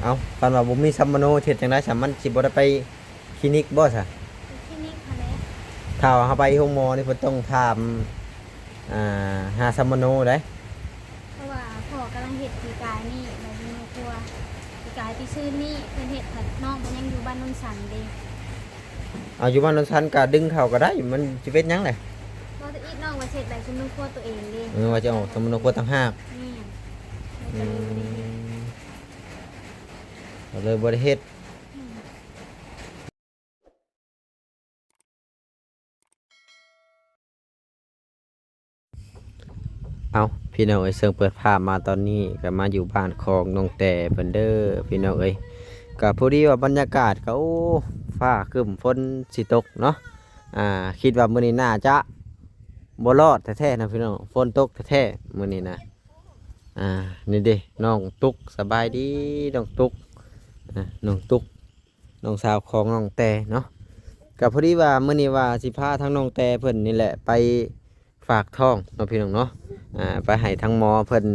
ເອົ້າ ຄັນວ່າບໍ່ມີສຳມະໂນ ເຮັດຈັ່ງໃດຊະ? ມັນຊິບໍ່ໄດ້ໄປຄລີນິກບໍ່ຊະ? ໄປຄລີນິກຫັ້ນແຫຼະ. ຖ້າວ່າເຮົາໄປໂຮງໝໍນີ້ ເພິ່ນຕ້ອງຖາມ ອ່າ ຫາສຳມະໂນໃດ໋. ເພາະວ່າພໍ່ກຳລັງເຮັດປີກາຍນີ້ ແລ້ວຢູ່ໃນຄົວ ປີກາຍປີຊືນນີ້ເພິ່ນເຮັດ ນ້ອງເພິ່ນຍັງຢູ່ບ້ານໂນນສັນເດ້. ເອົາ ຢູ່ບ້ານໂນນສັນກະດຶງເຂົ້າກະໄດ້ ມັນຊິເປັນຫຍັງແຫຼະ. ບໍ່ ແຕ່ອີກນ້ອງວ່າຊິເຮັດໃບສຳມະໂນຄົວຕົວເອງເດ້. ເອີ ວ່າຈະອອກສຳມະໂນຄົວຕ່າງຫາກ. ແມ່ນ. ອືມ ກະເລີຍບໍ່ໄດ້ເຮັດ. ອືມ. ເອົ້າ ພີ່ນ້ອງເອີຍ ເຊິ່ງເປີດພາບມາຕອນນີ້ກະມາຢູ່ບ້ານຂອງນ້ອງແຕ່ເພິ່ນເດີ ພີ່ນ້ອງເອີຍ. ກະພໍດີວ່າບັນຍາກາດກະ ໂອ້ ຟ້າຄຶ້ມ ຝົນຊິຕົກເນາະ. ອ່າ ຄິດວ່າມື້ນີ້ໜ້າຈະບໍ່ລອດແທ້ໆນະພີ່ນ້ອງ ຝົນຕົກແທ້ໆມື້ນີ້ນະ. ອ່າ ນີ້ເດ້ ນ້ອງຕຸກ ສະບາຍດີນ້ອງຕຸກ. ອ່າ ນ້ອງຕຸກ ນ້ອງສາວຂອງນ້ອງແຕ່ເນາະ. ກະພໍດີວ່າມື້ນີ້ວ່າຊິພາທາງນ້ອງແຕ່ເພິ່ນນີ້ແຫຼະໄປຝາກທ້ອງເນາະ ພີ່ນ້ອງເນາະ. ອ່າ ໄປໃຫ້ທາງໝໍເພິ່ນ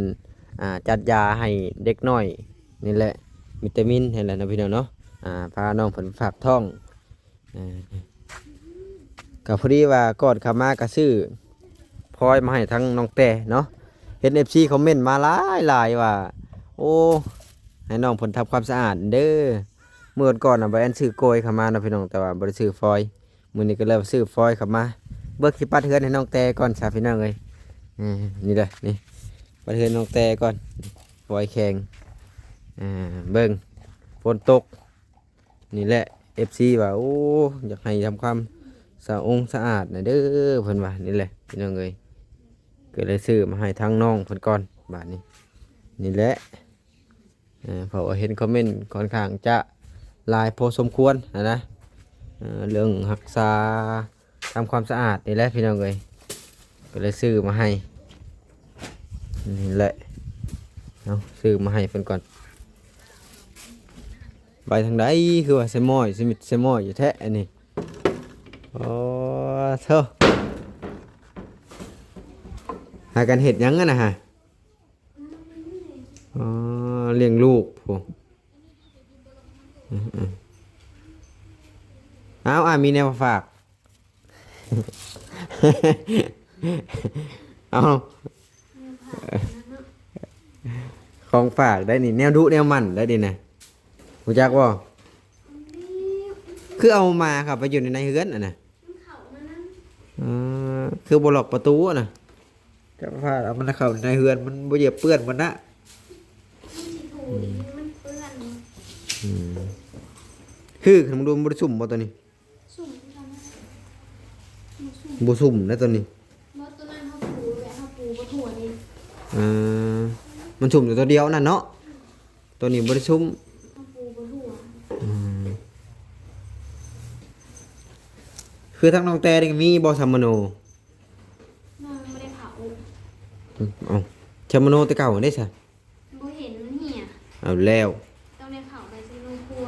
ອ່າ ຈັດຢາໃຫ້ເດັກນ້ອຍນີ້ແຫຼະ ວິຕາມິນຫັ້ນແຫຼະເນາະ ພີ່ນ້ອງເນາະ. ອ່າ ພານ້ອງເພິ່ນໄປຝາກທ້ອງ. ເອີ ກະພໍດີວ່າກ່ອນເຂົ້າມາກະຊື້ຟອຍມາໃຫ້ທາງນ້ອງແຕ່ເນາະ. ເຫັນເອັຟຊີຄອມເມັນມາຫຼາຍໆວ່າ ໂອ້ ໃຫ້ນ້ອງເພິ່ນທຳຄວາມສະອາດເດີ. ມື້ກ່ອນນະ ບ່າວແອນຊື້ໂກຍເຂົ້າມາເນາະ ພີ່ນ້ອງ ແຕ່ວ່າບໍ່ໄດ້ຊື້ຟອຍ. ມື້ນີ້ກະເລີຍຊື້ຟອຍເຂົ້າມາ. ເບິ່ງ ຊິປັດເຮືອນໃຫ້ນ້ອງແຕ່ກ່ອນຊະ ພີ່ນ້ອງເອີຍ. ເອີ ນີ້ເດີ ນີ້ ປັດເຮືອນນ້ອງແຕ່ກ່ອນ. ຟອຍແຂງ ເບິ່ງ ຝົນຕົກ. ນີ້ແຫຼະ ເອັຟຊີວ່າ ໂອ້ ຢາກໃຫ້ທຳຄວາມສະອົງສະອາດນະເດີ ເພິ່ນວ່າ. ນີ້ແຫຼະ ພີ່ນ້ອງເອີຍ ກະເລີຍຊື້ມາໃຫ້ທາງນ້ອງເພິ່ນກ່ອນບາດນີ້. ນີ້ແຫຼະ ເອີ ເພາະວ່າເຫັນຄອມເມັນຄ່ອນຂ້າງຈະຫຼາຍພໍສົມຄວນຫັ້ນນະ ເອີ ເລື່ອງຮັກສາ ທຳຄວາມສະອາດນີ້ແຫຼະ ພີ່ນ້ອງເອີຍ ກະເລີຍຊື້ມາໃຫ້. ນີ້ແຫຼະ ເອົາ ຊື້ມາໃຫ້ເພິ່ນກ່ອນ. ໄປທາງໃດ ຄືວ່າໃສ່ໝ້ອຍ ສະມິດໃສ່ໝ້ອຍຢູ່ແທ້ອັນນີ້. ໂອ້ ໂທ້ ພາກັນເຮັດຫຍັງຫັ້ນນະຫະ? ອໍ ລ້ຽງລູກພຸ້ນ. ເອົາ ອ້າຍມີແນວມາຝາກ. ເອົາ ຂອງຝາກໄດ໋ນີ້ ແນວດຸແນວໝັ່ນໄດ໋ນີ້ນະ ຮູ້ຈັກບໍ່? ຄືເອົາມາເຂົ້າໄປຢູ່ໃນເຮືອນຫັ້ນນະ. ມັນເຂົ້າມານຳ. ເອີ ຄືບໍ່ລັອກປະຕູຫັ້ນນະ? ຈັກພາເອົາມັນເຂົ້າໃນເຮືອນ ມັນບໍ່ຢາກເປື້ອນມັນນະ. ມັນຊິຖືດີ ມັນເປື້ອນ. ອືມ ຄືຄັນມາດູ ມັນບໍ່ໄດ້ຊຸ່ມບໍ່ໂຕນີ້? ຊຸ່ມຄືກັນນະ. ບໍ່ຊຸ່ມ ບໍ່ຊຸ່ມນະໂຕນີ້. ບໍ່ ໂຕນັ້ນເຮົາປູແບບເຮົາປູບໍ່ທົ່ວເດ້. ເອີ ມັນຊຸ່ມແຕ່ໂຕດຽວນັ້ນເນາະ. ໂຕນີ້ບໍ່ໄດ້ຊຸ່ມ. ເຮົາປູບໍ່ທົ່ວ. ອືມ ຄືທາງນ້ອງແຕ່ນີ້ມີບໍ່ສຳມະໂນ? ນ້ອງຍັງບໍ່ໄດ້ເຜົາ. ອືມ ເອົ້າ ສຳມະໂນແຕ່ເກົ່າເດ້ຊະ? ບໍ່ເຫັນ ມັນເຫ່ຍ. ເອົາແລ້ວ ຕ້ອງໄດ້ເຜົາໃບສຳມະໂນຄົວ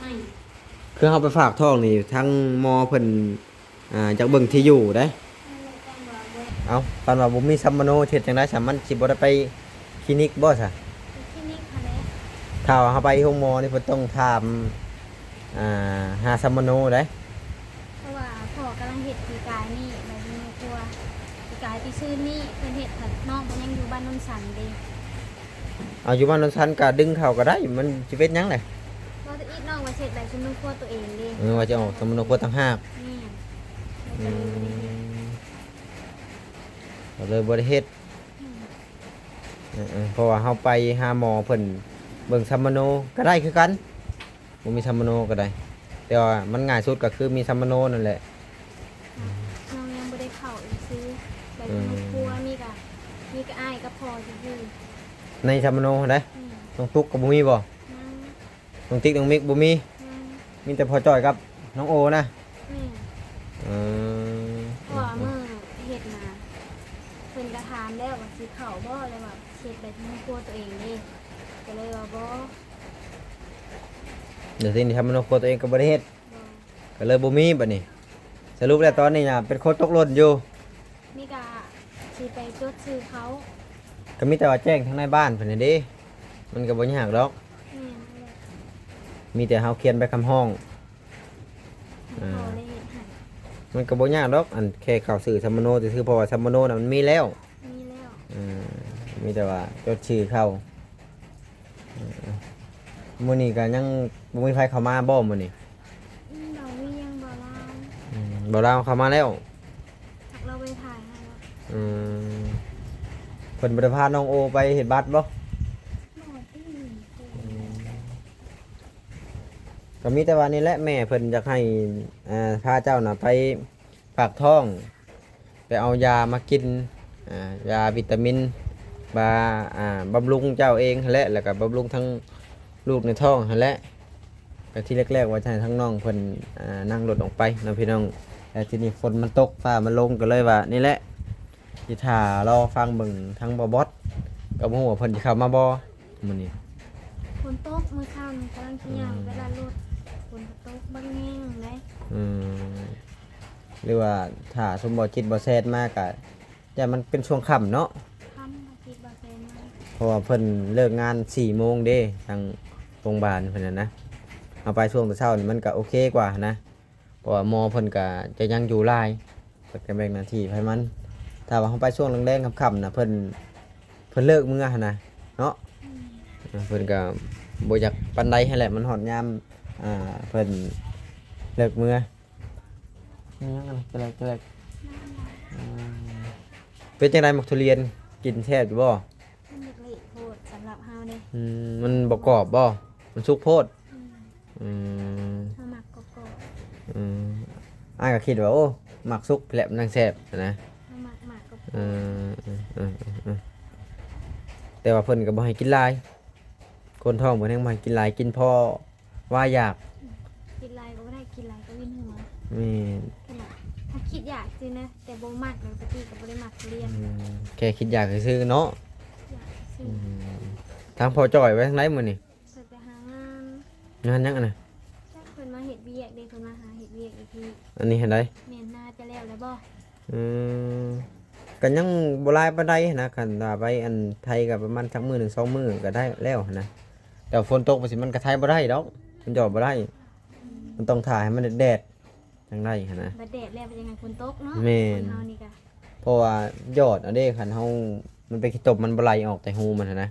ໃໝ່. ຄືເຮົາໄປຝາກທ້ອງນີ້ ທາງໝໍເພິ່ນ ອ່າ ຢາກເບິ່ງທີ່ຢູ່ເດ້. ເອີ ແຕ່ວ່າບໍ່ ເອົ້າ ຄັນວ່າບໍ່ມີສຳມະໂນ ເຮັດຈັ່ງໃດຊະ? ມັນຊິບໍ່ໄດ້ໄປຄລີນິກບໍ່ຊະ? ໄປຄລີນິກຫັ້ນແຫຼະ. ຖ້າວ່າເຮົາໄປໂຮງໝໍນີ້ ເພິ່ນຕ້ອງຖາມ ອ່າ ຫາສຳມະໂນໃດ໋. ເພາະວ່າພໍ່ກຳລັງເຮັດປີກາຍນີ້ ແລ້ວຢູ່ໃນຄົວ ປີກາຍປີຊືນນີ້ເພິ່ນເຮັດ ນ້ອງເພິ່ນຍັງຢູ່ບ້ານໂນນສັນເດ້. ເອົາ ຢູ່ບ້ານໂນນສັນກະດຶງເຂົ້າກະໄດ້ ມັນຊິເປັນຫຍັງແຫຼະ. ບໍ່ ແຕ່ອີກນ້ອງວ່າຊິເຮັດໃບສຳມະໂນຄົວຕົວເອງເດ້. ເອີ ວ່າຈະອອກສຳມະໂນຄົວຕ່າງຫາກ. ແມ່ນ. ອືມ ກະເລີຍບໍ່ໄດ້ເຮັດ. ກະເລີຍບໍ່ໄດ້ເຮັດ. ອືມ ເອີໆ ເພາະວ່າເຮົາໄປຫາໝໍເພິ່ນເບິ່ງສຳມະໂນກະໄດ້ຄືກັນ. ບໍ່ມີສຳມະໂນກະໄດ້ ແຕ່ວ່າມັນງ່າຍສຸດກະຄືມີສຳມະໂນນັ້ນແຫຼະ. ນ້ອງຍັງບໍ່ໄດ້ເຂົ້າອີກຊື່ ແບບ ເອີ ໃນຄົວມີກະ ມີກະອ້າຍກັບພໍ່ຊື່ໆ. ໃນສຳມະໂນຫັ້ນໃດ໋. ອືມ ນ້ອງຕຸກກະບໍ່ມີບໍ່? ຍັງ. ນ້ອງຕິກ ນ້ອງມິກບໍ່ມີ? ຍັງ. ມີແຕ່ພໍ່ຈ້ອຍກັບນ້ອງໂອນະ? ແມ່ນ. ເອີ ເພາະວ່າມື້ເຮັດນະ ເພິ່ນກະຖາມແລ້ວວ່າຊິເຂົ້າບໍ່ ແລ້ວວ່າເຮັດໃບສຳມະໂນຄົວຕົວເອງເດ້ ກະເລີຍວ່າບໍ່. ແລ້ວທີນີ້ສຳມະໂນຄົວຕົວເອງກະບໍ່ໄດ້ເຮັດ. ບໍ່. ກະເລີຍບໍ່ມີບາດນີ້. ສະຫຼຸບແລ້ວຕອນນີ້ນະ ເປັນຄົນຕົກຫຼົ່ນຢູ່. ມີກະຊິໄປຈົດຊື່ເຂົາ. ກະມີແຕ່ວ່າແຈ້ງທາງນາຍບ້ານເພິ່ນຫັ້ນເດ້ ມັນກະບໍ່ຍາກດອກ. ແມ່ ມີແຕ່ເຮົາຂຽນໃບຄຳຮ້ອງ ໃຫ້ພໍ່ໄດ້ເຮັດໃຫ້ ມັນກໍບໍ່ຍາກດອກ ອັນແຄ່ເຂົ້າຊື່ສຳມະໂນຊື່ໆ ເພາະວ່າສຳມະໂນນະມັນມີແລ້ວ ມີແລ້ວ ເອີ ມີແຕ່ວ່າຈົດຊື່ເຂົ້າ. ເອີ ມື້ນີ້ກໍຍັງບໍ່ມີໃຜເຂົ້າມາບໍ່ມື້ນີ້? ອືມ ບ່າວວຽງ ບ່າວລາວ ອືມ ບ່າວລາວເຂົ້າມາແລ້ວ ຈັກລາວໄປຖ່າຍໃຫ້ແລ້ວ ອືມ ເພິ່ນບໍ່ໄດ້ພານ້ອງໂອໄປເຮັດບັດບໍ່? ບໍ່ຕິ ອືມ ກໍມີແຕ່ວ່ານີ້ແຫຼະ ແມ່ເພິ່ນຢາກໃຫ້ ເອີ ພາເຈົ້ານະໄປ ປາກທ້ອງ ໄປເອົາຢາມາກິນ ອາ ຢາວິຕາມິນ ບາ ອາ ບຳລຸງເຈົ້າເອງຫັ້ນແຫຼະ ແລ້ວກໍບຳລຸງທັງລູກໃນທ້ອງຫັ້ນແຫຼະ. ກໍທີແລກໆວ່າຈະໃຫ້ທາງນ້ອງເພິ່ນ ອາ ນັ່ງລົດອອກໄປເນາະພີ່ນ້ອງ ແລ້ວທີນີ້ຝົນມັນຕົກ ຟ້າມັນລົງ ກໍເລີຍວ່ານີ້ແຫຼະ ຊິຖ້າລໍຟັງເບິ່ງທາງບ່າວບອດ ກໍບໍ່ຮູ້ວ່າເພິ່ນຊິເຂົ້າມາບໍ່ມື້ນີ້. ຝົນຕົກ ມື້ເຊົ້ານີ້ກຳລັງຊິຍ່າງໄປລາດລົດ ຝົນກໍຕົກບັກແຮງເດ້ ອືມ. ຫຼືວ່າຖ້າສົມບໍ່ຈິດບໍ່ແຊດມາກະ ຢ້ານມັນເປັນຊ່ວງຄ່ຳເນາະ ຄ່ຳບໍ່ຈິດບໍ່ແຊດມາ ເພາະວ່າເພິ່ນເລີກງານສີ່ໂມງເດ້ ທາງໂຮງບານເພິ່ນຫັ້ນນະ. ເຮົາໄປຊ່ວງແຕ່ເຊົ້ານີ້ມັນກະໂອເຄກວ່າຫັ້ນນະ ເພາະວ່າໝໍເພິ່ນກະຈະຍັງຢູ່ຫຼາຍ ເພິ່ນກະແບ່ງໜ້າທີ່ໃຫ້ມັນ. ຖ້າວ່າເຮົາໄປຊ່ວງແລງໆຄ່ຳໆນະ ເພິ່ນ ເພິ່ນເລີກເມືອຫັ້ນນະເນາະ ອືມ ເອີ ເພິ່ນກະບໍ່ຢາກປານໃດຫັ້ນແຫຼະ ມັນຮອດຍາມ ອ່າ ເພິ່ນເລີກເມືອ. ຍັງອັນນັ້ນ ແກະແລກ ແກະແລກ ອືມ ເປັນຈັ່ງໃດໝາກທຸລຽນ ກິນແຊບຢູ່ບໍ່? ມັນຢາກເລະໂພດສຳລັບເຮົາເດ້ ອືມ ມັນບໍ່ກອບບໍ່? ມັນສຸກໂພດ ອືມ ອືມ ເຮົາມັກກອບໆ ອືມ ອ້າຍກໍຄິດວ່າ ໂອ້ ມັກສຸກແຫຼະມັນຈັ່ງແຊບຫັ້ນນະ ເຮົາມັກ ມັກກອບໆ ເອີ ເອີ ເອີ ເອີ ແຕ່ວ່າເພິ່ນກໍບໍ່ໃຫ້ກິນຫຼາຍ ຄົນທ້ອງເພິ່ນແຮ່ງບໍ່ໃຫ້ກິນຫຼາຍ ກິນພໍ ວ່າຢາກ ກິນຫຼາຍກໍບໍ່ໄດ້ ກິນຫຼາຍກໍວິນຫົວ ແມ່ນ ຂະໜາດຖ້າຄິດຢາກຊື່ນະ ແຕ່ບໍ່ມັກ ແລ້ວປະຕິກໍບໍ່ໄດ້ມັກທຸລຽນ ອືມ ແຄ່ຄິດຢາກຊື່ໆເນາະ ຢາກຊື່ ອືມ ທາງພໍ່ຈ່ອຍໄປທາງໃດມື້ນີ້? ເພິ່ນໄປຫາງານ ງານຫຍັງອັນນະ? ຈັກ ເພິ່ນມາເຮັດວຽກເດ້ ເພິ່ນມາຫາເຮັດວຽກຢູ່ພີ້ ອັນນີ້ຫັ້ນໃດ? ແມ່ນ ໜ້າຈະແລ້ວແລ້ວບໍ່? ອືມ ກໍຍັງບໍ່ຫຼາຍປານໃດຫັ້ນນະ ຄັນວ່າໄປອັນໄຖກໍປະມານຈັກມື້ໜຶ່ງສອງມື້ກໍໄດ້ແລ້ວຫັ້ນນະ ແຕ່ຝົນຕົກຈັ່ງຊີ້ມັນກໍໄຖບໍ່ໄດ້ດອກ ມັນຢອດບໍ່ໄດ້ ອືມ ມັນຕ້ອງຖ້າໃຫ້ມັນແດດໆຈັ່ງໄດ້ຫັ້ນນະ ບັດແດດແລ້ວມັນຍັງໃຫ້ຝົນຕົກເນາະ ແມ່ນ ຄົນເຮົານີ້ກະ ເພາະວ່າຢອດເອົາເດ້ ຄັນເຮົາ ມັນເປັນຂີ້ຕົມ ມັນບໍ່ໄຫຼອອກແຕ່ຮູມັນຫັ້ນນະ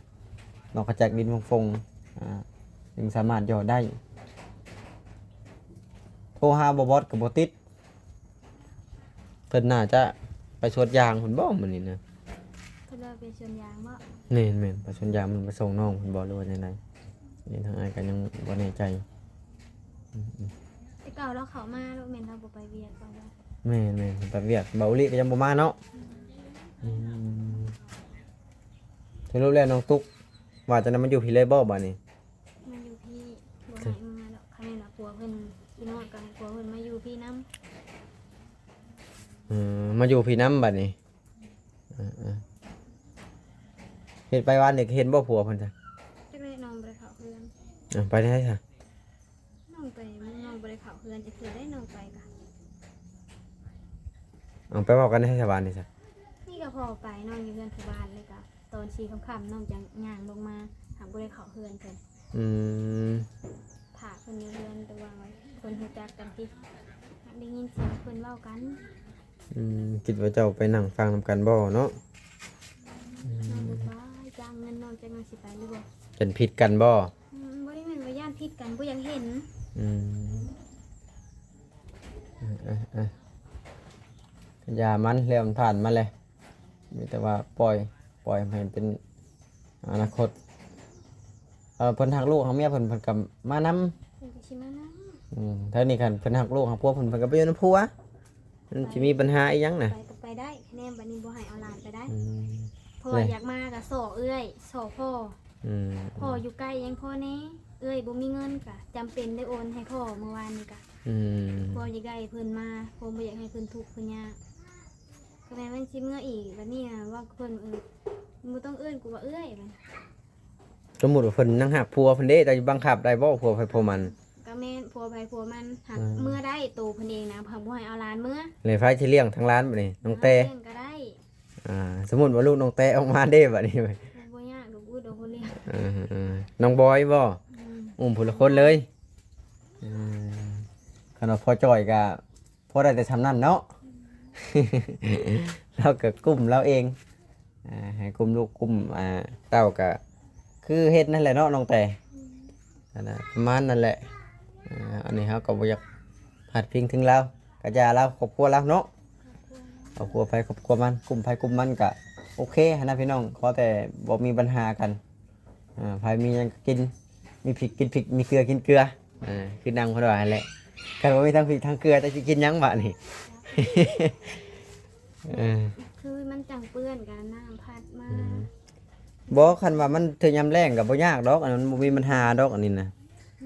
ນອກຈາກດິນຟົງໆ ອ່າ ຈຶ່ງສາມາດຢອດໄດ້ ໂທຫາບ່າວບອດກໍບໍ່ຕິດ ເພິ່ນໜ້າຈະໄປສວນຢາງພຸ້ນບໍ່ມື້ນີ້ນະ ເພິ່ນວ່າໄປສວນຢາງບໍ່? ແມ່ນໆ ໄປສວນຢາງ ມັນໄປສົ່ງນ້ອງພຸ້ນບໍ່ ຫຼືວ່າຈັ່ງໃດ? ນີ້ທາງອ້າຍກໍຍັງບໍ່ແນ່ໃຈ ອືມໆ ແຕ່ເກົ່າລາວເຂົ້າມາໂລດ ແມ່ນລາວບໍ່ໄປວຽກບໍ່? ແມ່ນໆ ໄປວຽກ ບ່າວອຸລິກໍຍັງບໍ່ມາເນາະ ອືມ ອືມ ສະຫຼຸບແລ້ວນ້ອງຕຸກວ່າຈະນຳມາຢູ່ພີ້ເລີຍບໍ່ບາດນີ້? ມາຢູ່ພີ້ ບໍ່ໃຫ້ເມືອດອກ ຄັນແມ່ນວ່າຜົວເພິ່ນຂີ້ນ້ອຍກໍໃຫ້ຜົວເພິ່ນມາຢູ່ພີ້ນຳ ເອີ ມາຢູ່ພີ້ນຳບາດນີ້ ເອີໆ ເຮັດໄປວານນີ້ເຫັນບໍ່ຜົວເພິ່ນຊະ? ຈັກແລ້ວ ນ້ອງບໍ່ໄດ້ເຂົ້າເຮືອນ ເອົາ ໄປໄດ້ຊະ? ນ້ອງໄປ ນ້ອງບໍ່ໄດ້ເຂົ້າເຮືອນຈັກເທື່ອເດ້ ນ້ອງໄປກະ ເອົາ ໄປເວົ້າກັນໃນສະບານນີ້ຊະ ນີ້ກະພໍໄປ ນ້ອງຢູ່ເຮືອນຜູ້ບ້ານ ແລ້ວກະຕອນສີ່ຄ່ຳໆ ນ້ອງຈັ່ງຍ່າງລົງມາ ຫາກບໍ່ໄດ້ເຂົ້າເຮືອນເພິ່ນ ອືມ ຖ້າເພິ່ນຢູ່ເຮືອນ ແຕ່ວ່າເພິ່ນຮູ້ຈັກກັນຕິ ຫາກໄດ້ຍິນສຽງເພິ່ນເວົ້າກັນ ອືມ ຄິດວ່າເຈົ້າໄປນັ່ງຟັງນຳກັນບໍ່ເນາະ ອືມ ນ້ອງບໍ່ໄປ ຈ້າງເງິນນ້ອງຈັກໜ້ອຍຊິໄປຫຼືບໍ່ ຢ້ານຜິດກັນບໍ່? ອືມ ບໍ່ໄດ້ແມ່ນວ່າຢ້ານຜິດກັນ ບໍ່ຢາກເຫັນ ອືມ ເອີໆໆ ຢ່າມັນແລ້ວ ມັນຜ່ານມາແລ້ວ ມີແຕ່ວ່າປ່ອຍ ປ່ອຍໃຫ້ເປັນອະນາຄົດ ເອີ ເພິ່ນຮັກລູກຮັກເມຍເພິ່ນ ເພິ່ນກໍມານຳ ເພິ່ນກໍຊິມານຳ ອືມ ເທື່ອນີ້ຄັນເພິ່ນຮັກລູກຮັກຜົວເພິ່ນ ເພິ່ນກໍໄປຢູ່ນຳຜົວ ມັນຊິມີບັນຫາອີ່ຫຍັງນະ ໄປກໍໄປໄດ້ ແນມບັດນີ້ບໍ່ໃຫ້ເອົາຫຼານໄປໄດ້ ອືມ ເພາະວ່າຢາກມາກໍສໍ້ເອື້ອຍ ສໍ້ພໍ່ ອືມ ພໍ່ຢູ່ໃກ້ຍັງພໍແດ່ ເອື້ອຍບໍ່ມີເງິນກະຈຳເປັນໄດ້ໂອນໃຫ້ພໍ່ມື້ວານນີ້ກະ ອືມ ພໍ່ຢາກໄດ້ເພິ່ນມາ ພໍ່ບໍ່ຢາກໃຫ້ເພິ່ນທຸກເພິ່ນຍາກ ກໍແມ່ນມັນຊິເມືອອີກ ບັດນີ້ນະ ເວົ້າກັບເພິ່ນ ເອີ ບໍ່ຕ້ອງເອີ້ນກູວ່າເອື້ອຍ ບັດ ສົມມຸດວ່າເພິ່ນຍັງຮັກຜົວເພິ່ນເດ້ ເຈົ້າຊິບັງຄັບໄດ້ບໍ່ ຜົວໃຜຜົວມັນ? ກໍແມ່ນ ຜົວໃຜຜົວມັນ ຫາກ ອືມ ເມືອໄດ້ ໂຕເພິ່ນເອງນະ ຫາກບໍ່ໃຫ້ເອົາຫຼານເມືອ ແລ້ວໃຜຊິລ້ຽງທັງຫຼານບັດນີ້ ນ້ອງແຕ້ ລ້ຽງກໍໄດ້ ອ່າ ສົມມຸດວ່າລູກນ້ອງແຕ້ອອກມາເດ້ບັດນີ້ ບໍ່ຍາກດອກ ອຸດອກຄົນລ້ຽງ ເອີໆ ນ້ອງບອຍບໍ່? ອືມ ອຸ້ມຜູ້ລະຄົນເລີຍ ເອີ ຄັນວ່າພໍຈ່ອຍກໍພໍໄດ້ແຕ່ສ່ຳນັ້ນເນາະ. ລາວກໍກຸ້ມລາວເອງ ອ່າ ໃຫ້ກຸ້ມລູກກຸ້ມ ອ່າ ເຕົ້າ ກໍຄືເຮັດນັ້ນແຫຼະເນາະນ້ອງແຕ ອັນນັ້ນ ປະມານນັ້ນແຫຼະ. ອ່າ ອັນນີ້ເຮົາກໍບໍ່ຢາກພາດພິງເຖິງລາວ ກະຢ່າລາວ ຄອບຄົວລາວເນາະ ຄອບຄົວໃຜຄອບຄົວມັນ ກຸ້ມໃຜກຸ້ມມັນ ກະໂອເຄຫັ້ນນະພີ່ນ້ອງ. ຂໍແຕ່ບໍ່ມີບັນຫາກັນ ອ່າ ໃຜມີຫຍັງກໍກິນ ມີພິກກິນພິກ ມີເກືອກິນເກືອ ອ່າ ຄືນາງເພິ່ນວ່າຫັ້ນແຫຼະ. ຄັນບໍ່ມີທັງພິກທັງເກືອ ຈະຊິກິນຫຍັງບາດນີ້? ເອີ ຄືມັນຈັ່ງເປື້ອນກັນ ນ້ຳພັດມາ. ອືມ ບໍ່ ຄັນວ່າມັນເທື່ອຍາມແລ້ງກໍບໍ່ຍາກດອກ ອັນນັ້ນບໍ່ມີບັນຫາດອກ ອັນນີ້ນະ.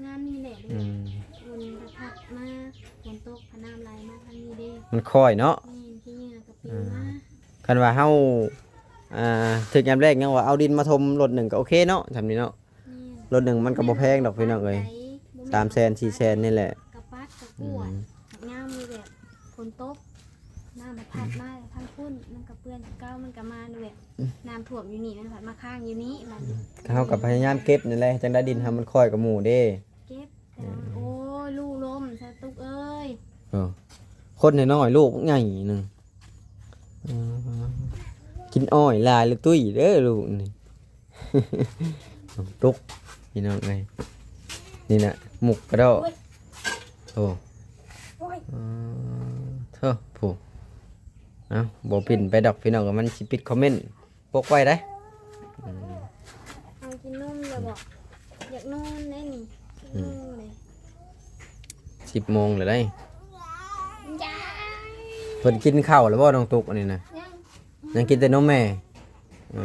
ງາມນີ້ແຫຼະ ອືມ ຝົນພັດມາ ຝົນຕົກ ພະນ້ຳໄຫຼມາທາງນີ້ເດ້ ມັນຄ່ອຍເນາະ. ແມ່ນ ຂີ້ເຫຍື້ອກໍປິວມາ. ອ່າ ຄັນວ່າເຮົາ ອ່າ ເທື່ອຍາມແລ້ງຍັງວ່າເອົາດິນມາຖົມລົດໜຶ່ງກໍໂອເຄເນາະ ຊ່ຳນີ້ເນາະ. ແມ່ນ ລົດໜຶ່ງມັນກໍບໍ່ແພງດອກພີ່ນ້ອງເອີຍ ບໍ່ແພງ ສາມແສນສີ່ແສນນີ້ແຫຼະ ກະປັດກະກວດ. ອືມ ຍາມມີແບບຝົນຕົກ ນ້ຳມັນພັດມາທາງພຸ້ນ ມັນກໍເປື້ອນຄືເກົ່າ ມັນກໍມາແບບ ອືມ ນ້ຳຖ້ວມຢູ່ນີ້ ມັນພັດມາຄ້າງຢູ່ນີ້ບາດນີ້. ເຮົາກໍພະຍາຍາມເກັບນີ້ແຫຼະ ຈັ່ງໄດ້ດິນເຮົາມັນຄ່ອຍກວ່າໝູ່ເດ້ ເກັບ. ອືມ ໂອ້ຍ ລູກລົ້ມສະຕຸກເອີຍ. ເອີ ຄົນນ້ອຍໆ ລູກໃຫຍ່ໜຶ່ງ ເອີ ກິນອ້ອຍຫຼາຍລະຕຸ້ຍເດີລູກນີ້. ຕຸກ ພີ່ນ້ອງເອີຍ ນີ້ນະ ໝຸກກະດໍ້. ໂອ້ຍ ໂອ້ຍ ເອີ ເທີ ຜູ້ ເອົ້າ ບໍ່ປິ່ນໄປດອກພີ່ນ້ອງ ມັນຊິປິດຄອມເມັນ ປົກໄວ້ໄດ໋. ອືມ ເອົາກິນນົມແລ້ວບໍ? ຢາກນອນໄດ໋ນີ້. ອືມ ສິບໂມງແລ້ວໄດ໋. ເພິ່ນກິນເຂົ້າແລ້ວບໍ່ນ້ອງຕຸກ ອັນນີ້ນະ? ຍັງ ຍັງກິນແຕ່ນົມແມ່. ເອີ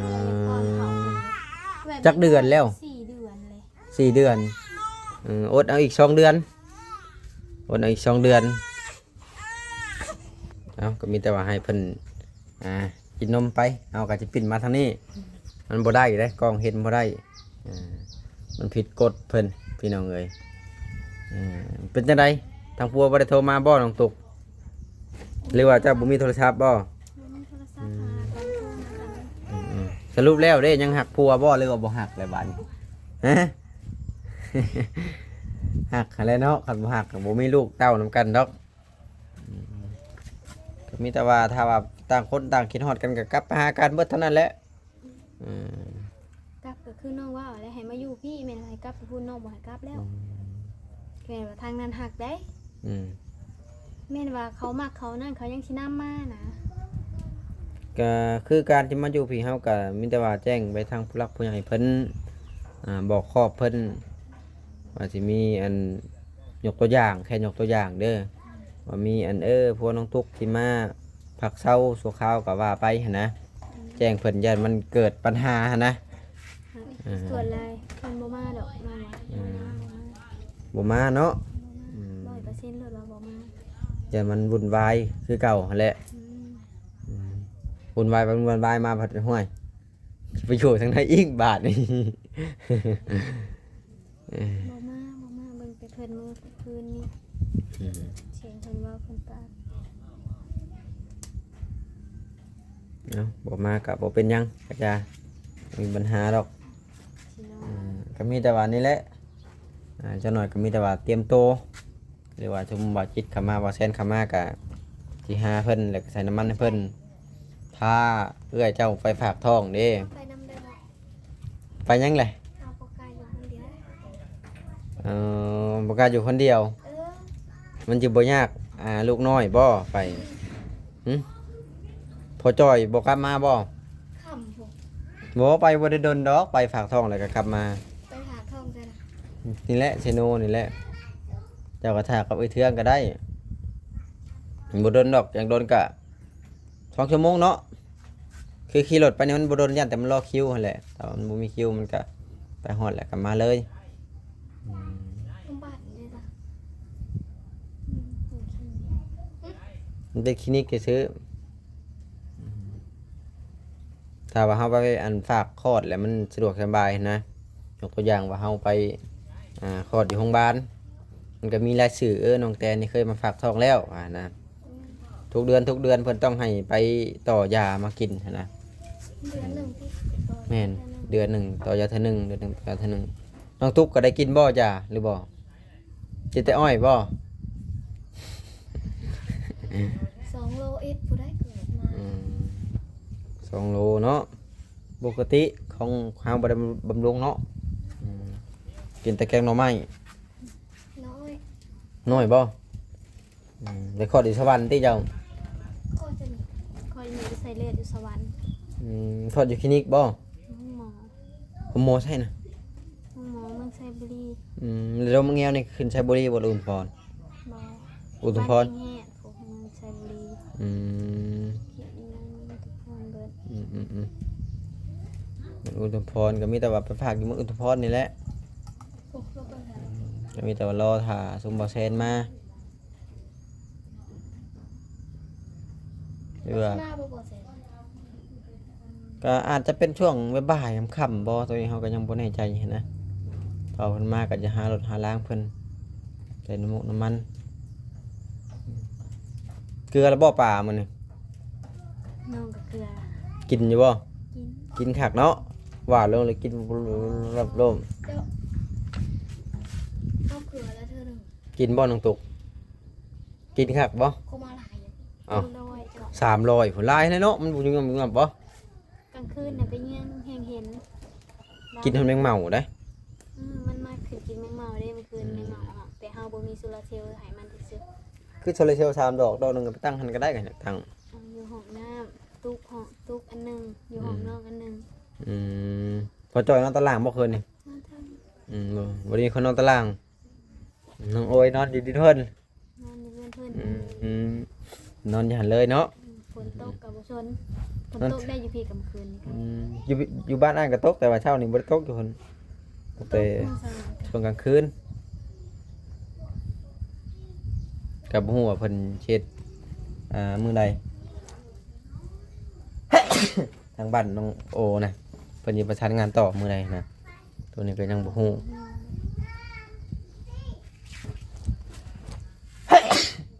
ແບບ ຈັກເດືອນແລ້ວ? ສີ່ເດືອນເລີຍ. ສີ່ເດືອນ. ເອີ ອົດເອົາອີກສອງເດືອນ ອົດເອົາອີກສອງເດືອນ. ເອົ້າ ກໍມີແຕ່ວ່າໃຫ້ເພິ່ນ ອ່າ ກິນນົມໄປ ເຮົາກໍຈະປິ່ນມາທາງນີ້. ມັນບໍ່ໄດ້ເດ້ ກ້ອງເຫັນບໍ່ໄດ້. ເອີ ມັນຜິດກົດເພິ່ນ ພີ່ນ້ອງເອີຍ. ເອີ ເປັນຈັ່ງໃດ ທາງຜົວບໍ່ໄດ້ໂທມາບໍ່ນ້ອງຕຸກ? ຫຼືວ່າເຈົ້າບໍ່ມີໂທລະສັບບໍ່? ບໍ່ມີໂທລະສັບ ຫາກັນ ໂທຫາກັນ. ອືມໆ ສະຫຼຸບແລ້ວເດ້ ຍັງຮັກຜົວບໍ່ ຫຼືວ່າບໍ່ຮັກແລ້ວບາດນີ້? ຮະ ຮັກຫັ້ນແຫຼະເນາະ ຄັນບໍ່ຮັກກໍບໍ່ມີລູກເຕົ້ານຳກັນດອກ. ອືມ ກໍມີແຕ່ວ່າ ຖ້າວ່າຕ່າງຄົນຕ່າງຄິດຮອດກັນ ກໍກັບໄປຫາກັນເບິດເທົ່ານັ້ນແຫຼະ. ອືມ ກັບກໍຄືນ້ອງເວົ້າແຫຼະ ໃຫ້ມາຢູ່ພີ້ ແມ່ນໃຫ້ກັບໄປພຸ້ນ ນ້ອງບໍ່ໃຫ້ກັບແລ້ວ. ອືມ ແມ່ນວ່າທາງນັ້ນຮັກໄດ໋. ອືມ ແມ່ນວ່າເຂົາມັກເຂົານັ້ນ ເຂົາຍັງຊິນຳມານະ. ກໍຄືການທີ່ມາຢູ່ພີ້ ເຮົາກໍມີແຕ່ວ່າແຈ້ງໄປທາງຜູ້ຫຼັກຜູ້ໃຫຍ່ເພິ່ນ ອ່າ ບອກຂອບເພິ່ນ ວ່າຊິມີອັນ ຍົກຕົວຢ່າງ ແຄ່ຍົກຕົວຢ່າງເດີ ວ່າມີອັນ ເອີ ພວກນ້ອງຕຸກທີ່ມາພັກເຊົາຊົ່ວຄາວກໍວ່າໄປຫັ້ນນະ. ແຈ້ງເພິ່ນ ຢ້ານມັນເກີດບັນຫາຫັ້ນນະ. ອືມ ສ່ວນຫຼາຍເພິ່ນບໍ່ມາດອກ ນ້ອງວ່າ ອືມ ບໍ່ມາ ບໍ່ມາເນາະ. ບໍ່ມາ ອືມ ຮ້ອຍເປີເຊັນໂລດວ່າບໍ່ມາ ຢ້ານມັນວຸ່ນວາຍຄືເກົ່າຫັ້ນແຫຼະ. ອືມ ອືມ ວຸ່ນວາຍໄປວຸ່ນວາຍມາ ພັດ ຫ້ວຍ ຊິໄປຢູ່ທາງໃດອີກບາດນີ້? ເອີ ບໍ່ມາ ບໍ່ມາ ເບິ່ງແຕ່ເພິ່ນມື້ຄືນນີ້. ອືມ ສຽງເພິ່ນເວົ້າເພິ່ນປາກ. ເອົ້າ ບໍ່ມາກະບໍ່ເປັນຫຍັງ ກະຢ່າມີບັນຫາດອກ. ຊິນອນ ເອີ ກະມີແຕ່ວ່ານີ້ແຫຼະ ອ່າ ຈັກໜ້ອຍກະມີແຕ່ວ່າຕຽມໂຕ ຫຼືວ່າສົມມຸດວ່າຈິດເຂົ້າມາ ວ່າແຊນເຂົ້າມາ ກະຊິຫາເພິ່ນ ແລ້ວກະໃສ່ນ້ຳມັນໃຫ້ເພິ່ນ ພາເອື້ອຍເຈົ້າໄປຝາກທ້ອງເດ້. ໄປນຳໄດ້ບໍ່? ໄປຫຍັງແຫຼະ? ເຮົາບໍ່ກ້າຢູ່ຄົນດຽວ. ເອີ ບໍ່ກ້າຢູ່ຄົນດຽວ. ເອີ ມັນຊິບໍ່ຍາກ ອ່າ ລູກນ້ອຍບໍ່ໄປ? ຫຶ? ພໍ່ຈ່ອຍບໍ່ກັບມາບໍ່? ຄ່ຳພຸ້ນ. ບໍ່ ໄປບໍ່ໄດ້ດົນດອກ ໄປຝາກທ້ອງແລ້ວກໍກັບມາ. ໄປຝາກທ້ອງໃສລະ? ນີ້ແຫຼະ ເຊໂນນີ້ແຫຼະ. ເຈົ້າກໍຖ້າກັບເອື້ອຍເທືອງກໍໄດ້ ບໍ່ດົນດອກ ຢ່າງດົນກະ ສອງຊົ່ວໂມງເນາະ. ຄືຂີ່ລົດໄປນີ້ມັນບໍ່ດົນ ຢ້ານແຕ່ມັນລໍຄິວຫັ້ນແຫຼະ. ຖ້າວ່າມັນບໍ່ມີຄິວ ມັນກະໄປຮອດແລ້ວກະມາເລີຍ. ອືມ ມັນເປັນຄລີນິກຊື່ໆ. ອືມ ຖ້າວ່າເຮົາໄປອັນຝາກຄອດແລ້ວມັນສະດວກສະບາຍນະ. ຍົກຕົວຢ່າງວ່າເຮົາໄປ ອ່າ ຄອດຢູ່ໂຮງບານ ມັນກໍມີລາຍຊື່ ເອີ ນ້ອງແຕນນີ້ເຄີຍມາຝາກທ້ອງແລ້ວ ວ່ານະ. ທຸກເດືອນ ທຸກເດືອນເພິ່ນຕ້ອງໃຫ້ໄປຕໍ່ຢາມາກິນຫັ້ນນະ. ເດືອນໜຶ່ງຕິ? ແມ່ນ ເດືອນໜຶ່ງຕໍ່ຢາເທື່ອໜຶ່ງ ເດືອນໜຶ່ງຕໍ່ຢາເທື່ອໜຶ່ງ. ນ້ອງຕຸກກໍໄດ້ກິນບໍ່ຢາ ຫຼືບໍ່? ກິນແຕ່ອ້ອຍບໍ່? ສອງໂລເອັດ ຜູ້ໃດເກີດມາ. ອືມ ສອງໂລເນາະ. ປົກກະຕິຂອງເຮົາບໍ່ໄດ້ບຳລຸງເນາະ. ອືມ ກິນແຕ່ແກງໜໍ່ໄມ້. ນ້ອຍ ນ້ອຍບໍ່? ອືມ ໄດ້ຄອດຢູ່ສະຫວັນຕິເຈົ້າ? ຄອດຢູ່ນີ້ ຄອດຢູ່ນີ້ ໄປໃສ່ເລືອດຢູ່ສະຫວັນ. ອືມ ຄອດຢູ່ຄລີນິກບໍ່? ໂຮງໝໍ. ໂຮງໝໍໃສນະ? ໂຮງໝໍເມືອງໄຊບູລີ. ອືມ ແລ້ວໂຮງໝໍແງວນີ້ຂຶ້ນໄຊບູລີບໍ່ ອຸທຸມພອນ? ບໍ່ ອຸທຸມພອນ ບ້ານແຮງແຮດ ໂອ້ ເມືອງໄຊບູລີ. ອືມ ເຂດນີ້ມັນອຸທຸມພອນເບິດ. ອືມໆໆ ອຸທຸມພອນກໍມີແຕ່ວ່າໄປຝາກຢູ່ເມືອງອຸທຸມພອນນີ້ແຫຼະ. ໂອ້ ກໍມີແຕ່ວ່າລໍຖ້າຊຸມບ່າວແຊນມາ ຫຼືວ່າ ມາບໍ່ ບໍ່ແຊນ? ກໍອາດຈະເປັນຊ່ວງບ່າຍໆ ຄ່ຳໆ ບໍ່ ໂຕນີ້ເຮົາກໍຍັງບໍ່ແນ່ໃຈຫັ້ນນະ. ຖ້າເພິ່ນມາກໍຈະຫາລົດຫາລາງເພິ່ນ ໃສ່ນ້ຳໝົກນ້ຳມັນ. ເກືອແລ້ວບໍ່ປາມື້ນີ້? ນ້ອງກໍເກືອ. ກິນຢູ່ບໍ່? ກິນ ກິນຄັກເນາະ. ຫວ່ານລົງແລ້ວກິນ ເຈົ້າ ເອົາເກືອແລ້ວເທື່ອໜຶ່ງ. ກິນບໍ່ນ້ອງຕຸກ? ກິນຄັກບໍ່? ເອົາ ສາມຮ້ອຍ ສາມຮ້ອຍພຸ້ນ ຫຼາຍແທ້ເນາະ. ມັນບໍ່ຍຸບຍັບຍຸບຍັບບໍ່? ກາງຄືນນະໄປເຍືອງແຮງເຫັນ ກິນຮອດແມງເໝົາໄດ໋. ອືມ ມັນມາຂຶ້ນກິນແມງເໝົາເດ້ ມື້ຄືນ ອືມ ແມງເໝົາອອກ ແຕ່ເຮົາບໍ່ມີໂຊລາເຊວໃຫ້ມັນຊື່ໆ. ຄືໂຊລາເຊວສາມດອກ ດອກໜຶ່ງກໍໄປຕັ້ງຫັ້ນກໍໄດ້ ກໍຕັ້ງ ຕັ້ງຢູ່ຫ້ອງນ້ຳ ຕຸກຫ້ອງ ຕຸກອັນໜຶ່ງ ຢູ່ຫ້ອງ ອືມ ນ້ອງອັນໜຶ່ງ. ອືມ ພໍ່ຈ້ອຍນອນຕາລ່າງບໍ່ຄືນນີ້? ນອນຕາລ່າງ. ອືມ ບໍ່ ບໍ່ໄດ້ມີຄົນນອນຕາລ່າງ. ນ້ອງໂອຍນອນຢູ່ດິນເພິ່ນ. ນອນຢູ່ເຮືອນເພິ່ນ. ອືມ ນອນຢູ່ຫັ້ນເລີຍເນາະ. ອືມ ຝົນຕົກກໍບໍ່ຊົນ ຝົນຕົກໄດ້ຢູ່ພີ້ກາງຄືນນີ້. ອືມ ຢູ່ ຢູ່ບ້ານອ້າຍກໍຕົກ ແຕ່ວ່າເຊົ້ານີ້ບໍ່ໄດ້ຕົກຢູ່ພຸ້ນ ຕົກແຕ່ຊ່ວງກາງຄືນ. ກໍບໍ່ຮູ້ວ່າເພິ່ນເຮັດ ອ່າ ມື້ໃດ ທາງບ້ານນ້ອງໂອນະ ເພິ່ນຊິປະສານງານຕໍ່ມື້ໃດນະ. ໂຕນີ້ກໍຍັງບໍ່ຮູ້.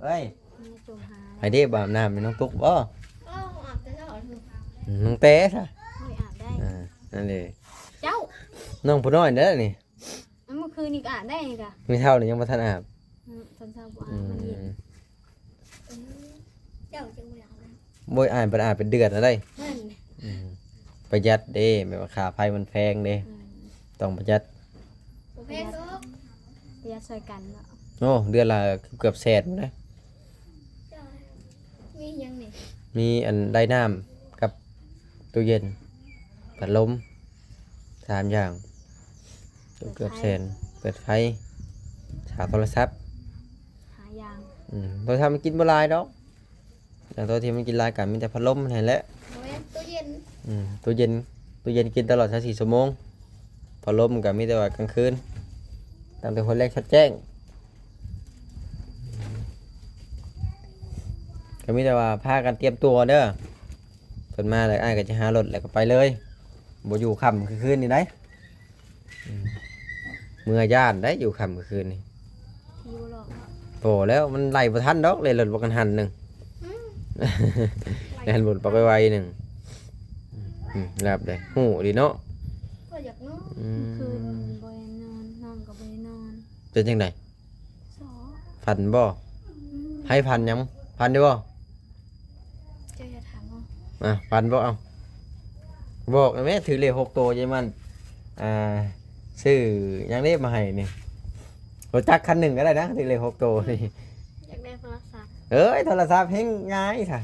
ເອີຍ ແມ່ຈົ່ມຫາ ໃຜເດ້ ບໍ່ອາບນ້ຳ ແມ່ນ້ອງຕຸກບໍ່? ເອີ ອາບແຕ່ເຊົ້າ. ອືມ ນ້ອງແຕຊະ. ໂອ້ຍ ອາບໄດ້. ອ່າ ນັ້ນເດ້ ເຈົ້າ ນ້ອງຜູ້ນ້ອຍເດ້ນີ້. ອັນມື້ຄືນນີ້ກໍອາບໄດ້ນີ້ກະ ມື້ເຊົ້ານີ້ຍັງບໍ່ທັນອາບ. ອືມ ຕອນເຊົ້າບໍ່ອາບ ອືມ ມັນເຢັນ. ເອີ ເຈົ້າຈຶ່ງບໍ່ຢາກອາບນ້ຳ. ໂອ້ຍ ອາບ ບໍ່ໄດ້ອາບເປັນເດືອນແລ້ວໄດ໋. ນັ້ນ ອືມ ປະຢັດເດ້ ແບບວ່າຄ່າໄຟມັນແພງເດ້. ອືມ ຕ້ອງປະຢັດ. ບໍ່ແພງດອກ ປະຢັດຊ່ອຍກັນເນາະ. ໂອ້ ເດືອນລະເກືອບແສນພຸ້ນເດ້. ເຈົ້າ ມີຫຍັງນີ້? ມີອັນໄດ້ນ້ຳກັບຕູ້ເຢັນ ພັດລົມ ສາມຢ່າງ ເກືອບແສນ. ເປີດໄຟ ສາໂທລະສັບ ຫ້າຢ່າງ. ອືມ ໂທລະສັບມັນກິນບໍ່ຫຼາຍດອກ. ຢ່າງໂຕທີ່ມັນກິນຫຼາຍກໍມີແຕ່ພັດລົມຫັ້ນແຫຼະ. ບໍ່ແມ່ນ ຕູ້ເຢັນ. ອືມ ຕູ້ເຢັນ ຕູ້ເຢັນກິນຕະຫຼອດຊາວສີ່ຊົ່ວໂມງ. ພັດລົມກໍມີແຕ່ວ່າກາງຄືນ ຕັ້ງແຕ່ຫົວແລງຊອດແຈ້ງ. ກໍມີແຕ່ວ່າພາກັນຕຽມຕົວເດີ. ເພິ່ນມາແລ້ວ ອ້າຍກໍຈະຫາລົດແລ້ວກໍໄປເລີຍ. ບໍ່ຢູ່ຄ່ຳຄືນນີ້ໄດ໋. ອືມ ເມື່ອຢ້ານໄດ໋ ຢູ່ຄ່ຳຄືນນີ້. ຜີບໍ່ຫຼອກເນາະ. ພໍແລ້ວ ມັນໄລ່ບໍ່ທັນດອກ ເລີຍລົດບັກກະທັນໜຶ່ງ. ອືມ ແລ່ນບົນປັກໄວໆໜຶ່ງ. ອືມ ຫຼັບເດ້ ຮູ້ດີເນາະ. ກໍຢາກນອນ. ອືມ ຄືນບໍ່ໄດ້ນອນ ນ້ອງກໍບໍ່ໄດ້ນອນ. ເປັນຈັ່ງໃດ? ສອ ຝັນບໍ່? ອືມ ໃຜຝັນຫຍັງ? ຝັນຢູ່ບໍ່? ເຈົ້າຢ່າຖາມເອົາ. ອ່ະ ຝັນບໍ່? ເອົ້າ ບອກແມ່ ຖືກເລກຫົກໂຕ ເຢມັນ ອ່າ ຊື້ຫຍັງເດ້ມາໃຫ້ນີ້? ລົດຈັກຄັນໜຶ່ງກໍໄດ້ນະ ຖືກເລກຫົກໂຕນີ້. ຢາກໄດ້ໂທລະສັບ. ເອີຍ ໂທລະສັບແຮ່ງງ່າຍຊະ.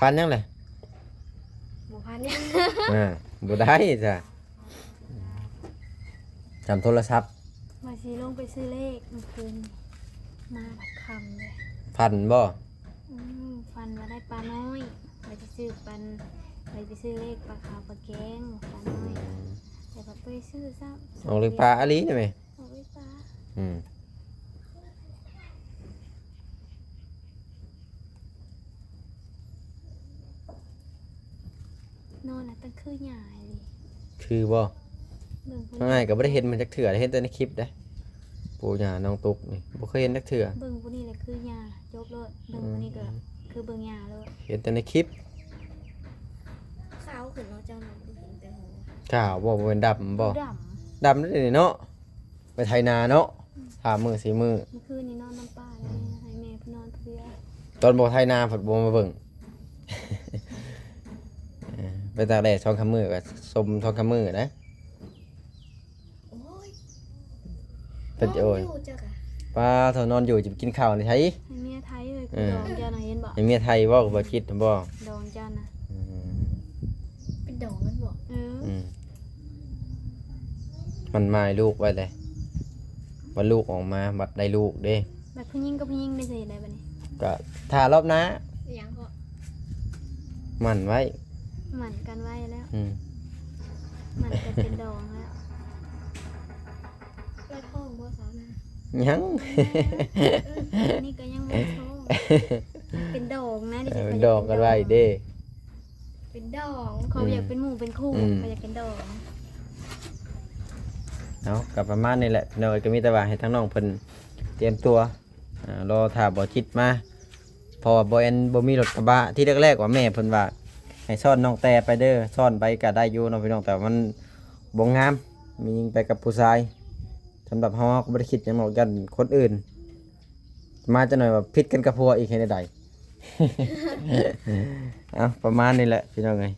ຝັນຫຍັງແຫຼະ? ບໍ່ຝັນຫຍັງ. ອ່າ ບໍ່ໄດ້ຊະ. ຈຳໂທລະສັບ. ວ່າຊິລົງໄປຊື້ເລກມື້ຄືນ ມາບັດຄ່ຳເລີຍ. ຝັນບໍ່? ອືມ ຝັນວ່າໄດ້ປານ້ອຍ ວ່າຊິຊື້ປັນ ວ່າຊິໄປຊື້ເລກປາຂາວປາແກງ ປານ້ອຍ. ອືມ ແຕ່ວ່າບໍ່ໄດ້ຊື້ຊ້ຳ. ອອກເລກປາອີ່ຫຼີນີ້ແມ? ອອກເລກປາ. ອືມ. ນອນນະຕັ້ງຄືຍ່າອີ່ຫຼີ. ຄືບໍ່? ເບິ່ງຜູ້ນີ້ ນ້ອງອ້າຍກໍບໍ່ໄດ້ເຫັນມັນຈັກເທື່ອ ເຫັນແຕ່ໃນຄລິບເດ້. ປູຍ່ານ້ອງຕຸກນີ້ ບໍ່ເຄີຍເຫັນຈັກເທື່ອ. ເບິ່ງຜູ້ນີ້ແຫຼະຄືຍ່າ ຈົບໂລດ. ເບິ່ງຜູ້ນີ້ກໍ ອືມ ຄືເບິ່ງຍ່າໂລດ. ເຫັນແຕ່ໃນຄລິບ. ຂາວຂຶ້ນເນາະ ເຈົ້າເນາະ ບໍ່ເຫັນແຕ່ຫົວ. ຂາວບໍ່? ບໍ່ແມ່ນດຳບໍ່? ດຳ ດຳເດ້ເນາະ. ໄປໄຖນາເນາະ ສາມມື້ສີ່ມື້. ມື້ຄືນນີ້ນອນນຳປ້າແລ້ວ ໃຫ້ແມ່ເພິ່ນນອນຜູ້ດຽວ. ຕອນບໍ່ໄຖນາພັດບໍ່ມາເບິ່ງ ເອີ ໄປຕາກແດດສອງສາມມື້ກໍຊົມສອງສາມມື້ນະ. ໂອ້ຍ ເປັນ ນອນ ໂອ້ຍ ຢູ່ຈັກອະ ປ້າ ເທົ່ານອນຢູ່ ຈະໄປກິນເຂົ້າໃນໃສ? ໃຫ້ເມຍໄຖເອີຍ ເອີ ດອງເຈົ້ານະ ເຫັນບໍ່? ໃຫ້ເມຍໄຖບໍ່ ກັບບໍ່ຈິດບໍ່? ດອງເຈົ້ານະ ອືມ ເປັນດອງກັນບໍ່? ເອີ ອືມ ໝັ້ນໝາຍລູກໄວ້ແຫຼະ ວ່າລູກອອກມາບັດໄດ້ລູກເດ້. ບັດຜູ້ຍິງກັບຜູ້ຍິງໄດ້ຊິເຮັດໃດບັດນີ້? ກໍຖ້າລອບໜ້າ. ອີຫຍັງເກາະ? ໝັ້ນໄວ້ ໝັ້ນກັນໄວ້ແລ້ວ ອືມ ໝັ້ນກັນເປັນດອງແລ້ວ. ລອຍທ້ອງບໍ່ສາວນາ? ຍັງ ເອີ ອັນນີ້ກໍຍັງບໍ່ໄດ້ທ້ອງ ເປັນດອງນະ ເອີ ເປັນດອງກັນໄວ້ເດ້ ເປັນດອງ. ຂ້ອຍ ອືມ ຢາກເປັນໝູ່ເປັນຄູ່ ອືມ ຂ້ອຍຢາກເປັນດອງ. ເອົາ ກໍປະມານນີ້ແຫຼະພີ່ນ້ອງເອີຍ ກໍມີແຕ່ວ່າໃຫ້ທາງນ້ອງເພິ່ນຕຽມຕົວ ອ່າ ລໍຖ້າບໍ່ຈິດມາ ເພາະວ່າບໍ່ແອນ ບໍ່ມີລົດກະບະ. ທີແລກໆວ່າແມ່ເພິ່ນວ່າໃຫ້ຊ້ອນນ້ອງແຕ່ໄປເດີ ຊ້ອນໄປກໍໄດ້ຢູ່ເນາະພີ່ນ້ອງ ແຕ່ວ່າມັນບໍ່ງາມ ມີຍິງໄປກັບຜູ້ຊາຍ. ສຳລັບເຮົາ ເຮົາກໍບໍ່ໄດ້ຄິດຫຍັງດອກ ຢ້ານຄົນອື່ນມາຈັກໜ້ອຍວ່າຜິດກັນກັບຜົວອີກ ເຮັດແນວໃດ? ເອົາ ປະມານນີ້ແຫຼະພີ່ນ້ອງເອີຍ.